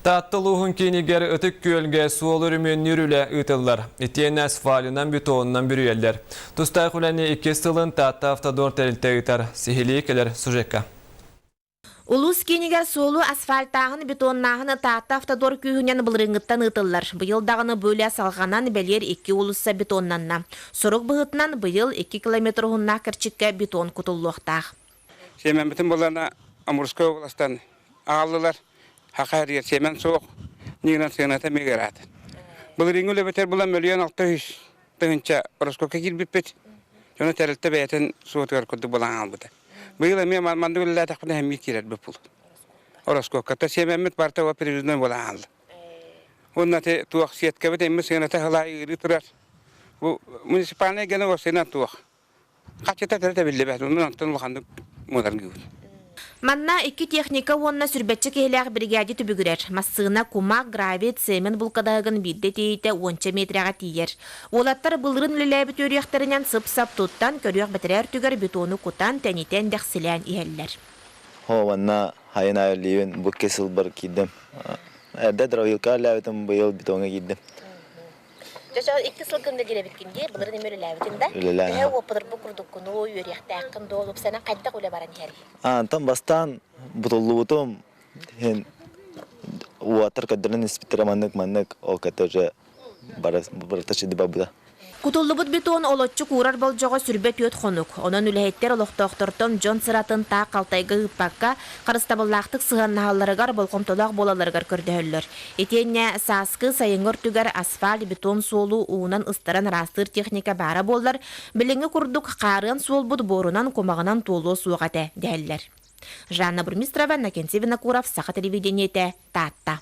Таатта улууһун киинигэр Ытык Күөлгэ суол өрөмүөннүүр үлэ ыытыллар. Итиэннэ асфальынан, бетонунан бүрүйэллэр. Тустаах үлэни иккис сылын Таатта Автодор тэрилтэ ыытар. Сиһилии кэлэр сюжекка. Улуус киинигэр суолу асфальтааһын, бетоннааһын Таатта Автодор күүһүнэн былырыыҥҥыттан ыытыллар. Быйыл даҕаны бу үлэ салҕанан, бэлиэр икки уулусса бетоннанна. Сорук быһыытынан быйыл 2 километр уһуннаах кэрчиккэ бетон кутуллуохтаах. Сиэмэммитин булана Амурскай областан аҕаллылар. Хаха эрийэр сиэмэн суох, ньыгынан сыаната эмиэ ыараата. Былырыыҥҥы үлэбитигэр булан мөлүйүөн 600 тыһыынча ороскуокка киирбиппит. Дьоно тэрилтэ бэйэтин суотугар курдук булан хаалбыта. Быйыл эмиэ маннык үлэлээтэхпинэ эмиэ киирэрбит буолуо. Ороскуокка сиэмэммит барыта привезной буолан хаалла. Уонна туох сеткабыт эмиэ сыаната сылаай ыарыы турар. Бу муниципальнай гена сыана туох. Хаччыта төрүт эбиллибэт, онон онтон улаханнык муодаргыыбыт. Манна икки техника уонна сүрбэччэ киһилээх биригээдэ түбүгүрэр. Массыына, кумах, гравий, цемент булкадаһыгын биирдэ тиэйиитэ уонча миэтэрэҕэ тиийэр. Уолаттар былырыын үлэлээбит үөрүйэхтэринэн сып-сап туттан, көрүөх бэтэрээ өртүгэр бетону кутан, тэнитэн, дэхсилээн иһэллэр. Оо, манна хайын аайы бу икки сылбар киирдим. Эрдэ дровилка үлэлээбитим, быйыл бетоҥҥа киирдим. Дьэ, икки сыл гынна диэбиккин дии, былырыын эмиэ үлэлээбитин да. Үлэлээн. Төһө уоппутурбут курдуккуну, үөрүйэхтээххин дуо, лупсанан хайдах үлэ баран иһэрий? Антон бастаан бутуллубутум иһин уоттар көрдөрөн испиттэрэ маннык-маннык, ол кытта уже барыта барбыта. Кутуллубут бетон олоччу куурар болдьоҕо сүрбэ түөрт хонук. Онон үлэһиттэр олохтоохтортон дьон сыратын таах халтайга ыыппакка, харыстабыллаахтык сыһыаннаһалларыгар, болҕомтолоох буолалларыгар көрдөһөллөр. Итиэннэ сааскы, сайыҥҥы өртүгэр асфальт, бетон суолу уунан ыстаран ыраастыыр техника баара буоллар, билиҥҥи курдук хаарыан суолбут буорунан, кумаҕынан туолуо суох этэ, дэһэллэр. Жанна Бурмистрова, Иннокентий Винокуров, Саха телевидениетэ, Таатта.